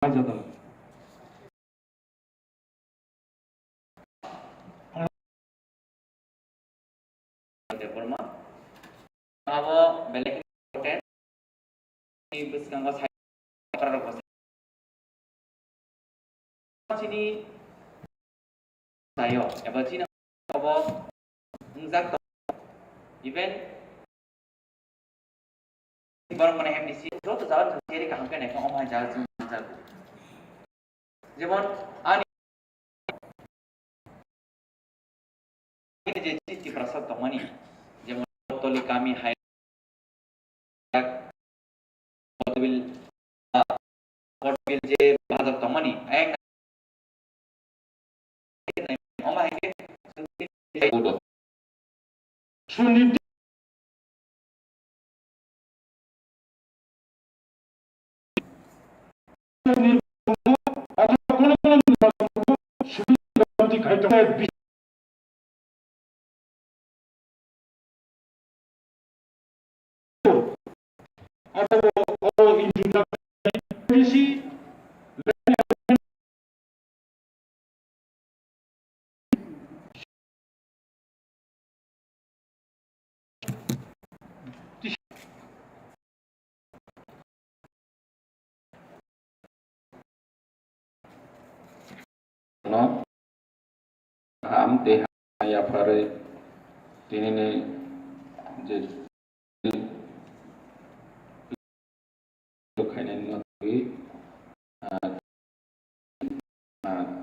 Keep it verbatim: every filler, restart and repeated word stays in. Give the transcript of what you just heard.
Hambai jotto. Debbarma. Abo belai kheno important. Ni bwskango sai okra rok bo sai. Chini sayo, eba chini obo wngjak tong-, even borok mane M D C joto jaga jang khe kaham khe naikhe omo hai jaga chwng manjak. Jemon ani je chini Tiprasa tongmani, jemon Toli kami hai Kotobil, ah, Kotobil je bazar tongmani, ayang omo hai khe Sunit No, kaham tei hamya yapharwi tinini je khainani no twi, ah, ah,